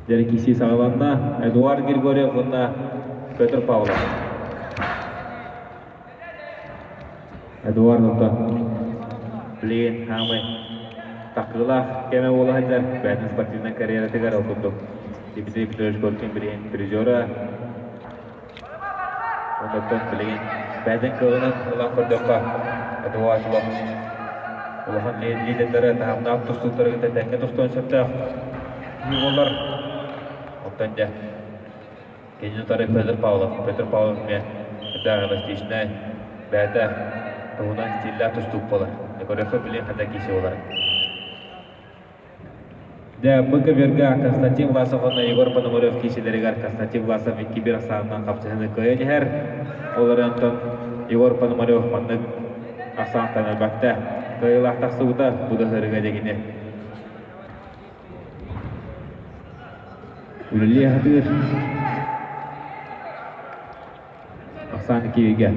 Дьэ киирсии саҕаланна. Эдуард Григорьев уонна Петр Павлов. Эдуард онтон билигин хаамай такыылаах кэмэ буола сылдьар бэйэтин спортивнай карьератыгар ол курдук Дмитрий Петрович Коркин билигин призера. Онтон билигин бэйэтин кыаҕынан ылан көрдөххө, Эдуард улахан лидердары таһымнаах тустууктары кытта тэҥҥэ тустуон сөптөөх киһи буолар. Оттон дьэ, кинини утары Петр Павлов. Петр Павлов эмиэ элбэх эластичнай, бэйэтэ туһунан стиллээх тустуук буолар. Көрүөххэ билигин ханна киирсэ буолар. Дьэ, бу көбүөргэ Константин Власов уонна Егор Пономарев киирсиилэригэр Константин Власов 2-1 ахсаанынан хапсыһыыны кыайан иһэр. Ол эрэн онтон Егор Пономарев маннык ахсаантан өлбөттө. Кыайыылаах тахсыбыта бу да сырыыга дьигини. Үлэлии сатыыр. Ахсаан киигэ.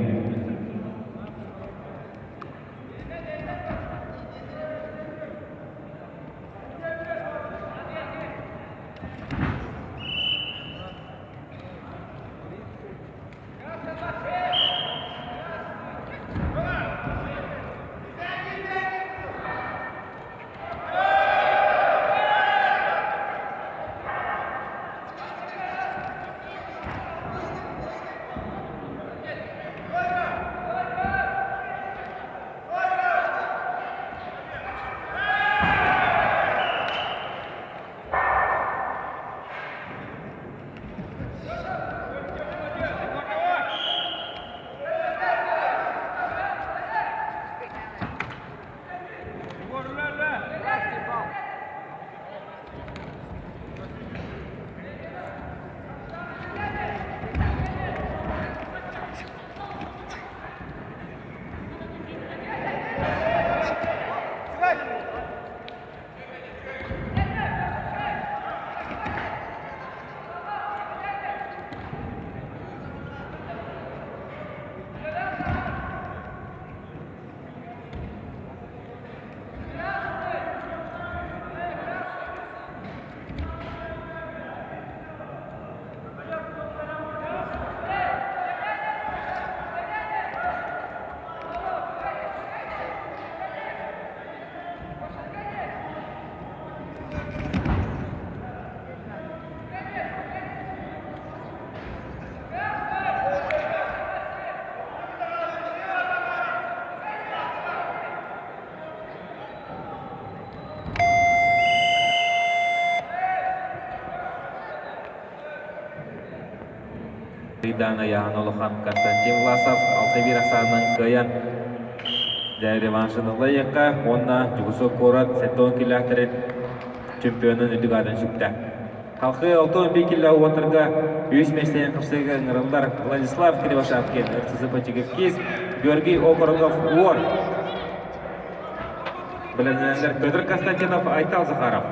Ридана Яхан Улахан Константин Власов 6-1 ахсаанынан кыайан дьэ реваншын ылла уонна Дьугусу куорат 70 килээхтэрин чемпионун үрдүк аатын сүктэ. Халқы 61 кило уотарга үс миэстэни хапсыыга ыҥырыллар Владислав Кривошапкин, РЦЗ Патигевкиз, Георгий Окороков Уор. Бэлэмнэнэллэр Петр Константинов, Айтал Захаров.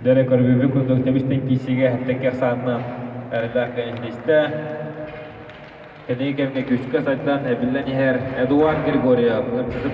Дьэ көрбүппүт курдук тэбистэн киирсиигэ тэҥкэ ахсаанынан эрэллээх кэннистэ. Кэлиҥҥи кэмҥэ күүскэ сайдан эбиллэн иһэр Эдуард Григорьев МСС